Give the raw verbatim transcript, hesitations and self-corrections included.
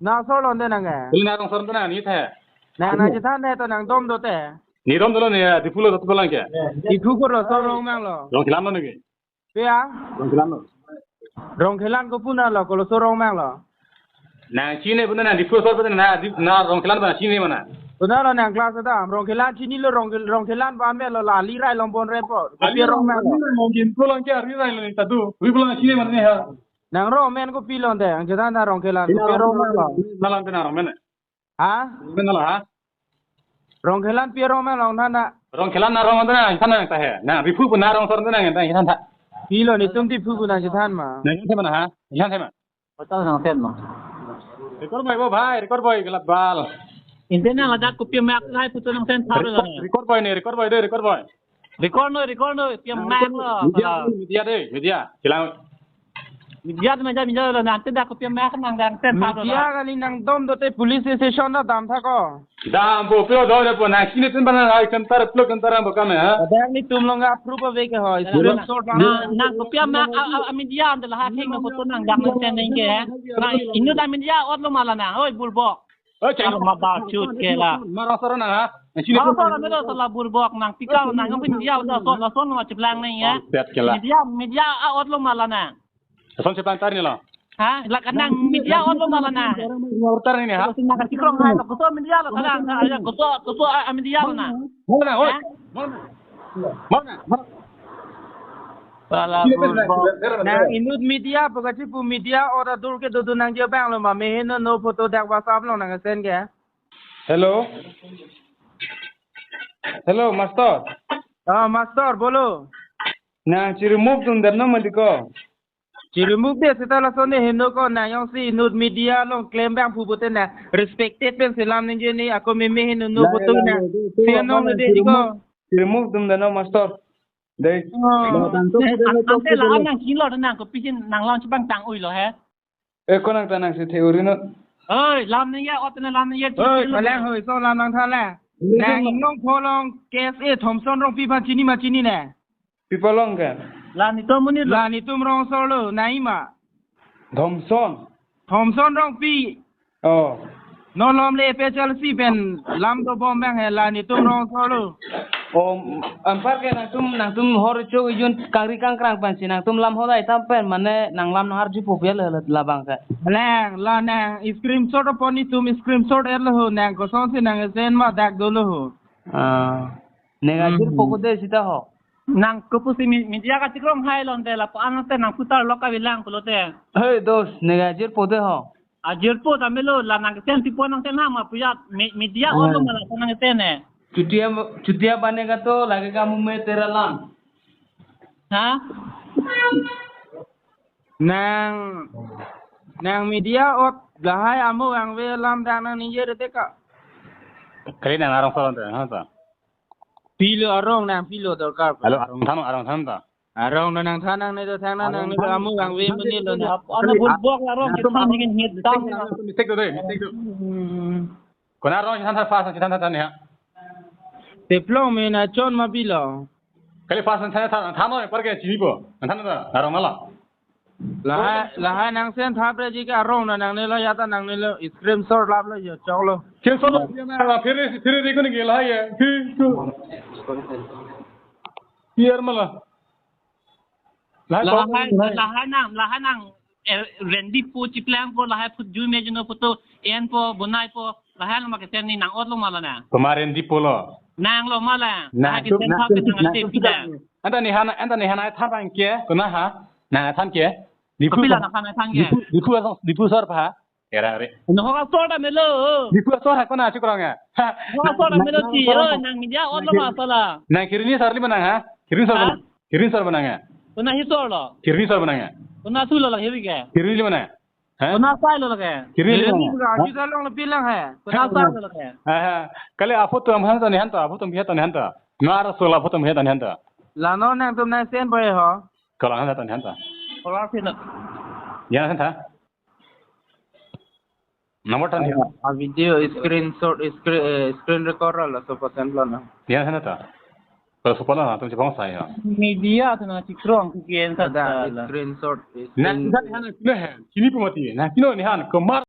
Na asor lo de nang ke. Ili na rong asor de nang, ni the. Nang nangchethan de to nang dom do te. Ne dom dolo ne, Diphu lo, Diphu lang ke. Diphu ko lo, so Rongmang lo. Rongkhelan lo ne ke. Pe ya? Rongkhelan lo. Rongkhelan ko pu na lo, ko lo so Rongmang lo. Nang chini pu na, nang Diphu asor pu na, na, Dip-, na Rongkhelan pu na chini ma na. Pu na lo nang class ta, Rongkhelan chini lo, Rong, Rongkhelan pu ame lo la, Lirai Longbon Repo. Kopi Rongmang lo. Rongkhelan ko lang ke, Lirai lo ne ta do. Wi pu lang chini ma ne ha. Nang ro men kopi lo de, nangchethan ta Rongkhelan, kopi Rongmang lo. Na lang te na rong men. Ha? Men na lo ha? Rongkhelan pi Rongmang lo nangthan ta. Rongkhelan na rong ta nangthan ta he. Na Diphu pu na rong asor ta nangthan ta. Pi lo netum Diphu pu nangchethan ma. Nangthan ma na ha? Nangthan ma. Hotel nangthan ma. Record boy bo bhai, record boy kelat bal. Inte nang ladak kopi mak hai putu nangthan thar lo. Record, record boy ne, record boy de, record boy. Record noi, record noi, pi mak lo. Media, media de, media. Chelang. Media de, media, media lo, nang te dak kopi mak nang dang ten thar lo. Media kali nang dom do te police station ta dam tha ko. Dam bo pilo do de po nang chini tin bana ai kan tar plug kan tar bo kam ha. Dang netum long approve ave ke ho. Screenshot bang. Nang, nang kopi mak a, a, a media ante la ha kheng no photo nang dang nang ten neng ke ha. Nang inut a media ot lo ma la nang, oi bulbok. Oi, chai. Aro ma ba chut ke la. Mara sara na ha. Chini. Mara sara melo sala bulbok nang pikal nang nang media udah so la son ma cheplang neng ya. Set ke la. Media, media a ot lo ma la nang. Son cheplang tar ni lo. Ha, la kanang media ot lo ma la nang. Tar ni ha. Ko sin nang ka chikrong hai, ko so media lo kanang, ha, ko so, ko so a, a media lo nang. Mana, oi. Ha? Mana? Mana? Mana? Pala bulbok. Nang inut media, pagati pu media, ot adur ke dodo nang je bang lo ma, meheno no photo dak WhatsApp lo nang send ke. Hello. Hello, master. Ah, master, bolo. Nang chi remove dun der no mati ko. Chi remove de seta lason ne heno ko nang jongsi inut media along klem bang pu pute na respected pen selam ningje ni ako meme heno no photo na. Seno de ko. Remove dum dano master. Dei. Oh. An-, ante la an nang kilo nang kopi hin nang long chibang tang ui lo he. Eh, ko nang ta nang si the uri no. Oi, lam ni ya, ot na lam ni ya. Oi, palang hoi, so lam nang tha la. Nang Inglong Pholong K S A Thomson Rongpi aphan chini ma chini ne. Pi aphan long ke? La netum amonit lo. La netum rong asor lo, nai ma. Thomson. Thomson Rongpi. Oh. Non lom le P H L C pen lam dobom bang he la netum rong asor lo. Oh, anpar ke nangtum, nangtum hor chok ijun kangri kangkrang pensi nangtum lam hodai tam pen mane nang lam nang arju pu aphi le labang ke. Nang la nang screenshot apon netum screenshot er lo ho nang kosonsi nang send ma dak do lo ho. Ah. Nega Hmm. jirpo ko de sita ho. Nang kopusi mi-, media kachikrong hai lonte lapu-an te nang putar lo kabilang pulote. Hei, dos, nega jirpo de ho. Ajirpo ta melo la nang kesen tipo nang sen ha ma puya me-, media Ah. on lo ma la nang kesen eh. Chutia, chutia banega to lagega mume tera lang. Ha? Nang, nang media ot lahai amo vangve alam dak nang ningje rete ka. Kali nang arong asor te, ha ta. Pilo arong nang pilo dorkar. Halo, arong than, arong than ta. Arong nang than nangne do than nangne do amu vangve amonit lo na. Ap-, ana bulbok arong nang kita tum ningin hit dam. Mistake do, mistake do. Hmm. Kona arong than tha fast than tha than ya. Teplong me na chon ma pilo. Kali fast than tha than than no par ke chinipo. Than tha arong na la. Lahai, lahai nang sen thap re ji ke arong na nangne lo ya ta nangne lo screenshot lap lo yo chok lo. Screenshot lap ya na la phiri phiri ri ko ni ke lahai ye. Phi tu. Pier ma la. Lahai Lahai, lahai nang, lahai nang, eh, Randy po chiplang po lahai phut ju me jino photo en po bonai po lahai nang ma kesen ni nang ot lo ma la na. Koma Randy po lo. Nang lo ma la. Nang Nang tu, kisen nang thap tu, nang nang te tu pida. Anta ne han, anta ne han ai than bang ke, kona ha? Nang ai than ke? Diphu Kapila ba? Na han ai than ke? Diphu, Diphu asong, Diphu sor pa? Era re. No ho sor ta melo. Diphu sor ha kona chikrong ya? Ho sor ta melo ti, nang, oh, nang media on lo ma sala. Nang Kirini sor li ma nang ha? Kirini sor Ha? Ba nang. Kirini sor ba nang ya? Kona hi sor lo. Kirini sor ba nang ya? Kona thu lo la hi ke? Kirini li ma nang ya? Ha? Kona sai lo lake. Kirini li ma nang ya? Kirini ka, ha? Kita long le bilang hai. Kona sai lo lake. Ha, ha. Kali aphoto am han ta ne han ta, aphoto am han ta ne han ta. Ngar so la aphoto am han ta ne han ta. La no nangtum nang send boy ho. Kalau han ta ne han ta. Kalau sih nak. Ya han ta. Number tan ya. A video screenshot, screen, eh, screen recorder la so percent lo na. Ya han ta. Kalau sopo lo na, tum chepong sai ya. Media tu na chikrong kikian Ada sa la. Screenshot, Na, screen na han kino han. Kini pu mati. Na kino ne han. Kemar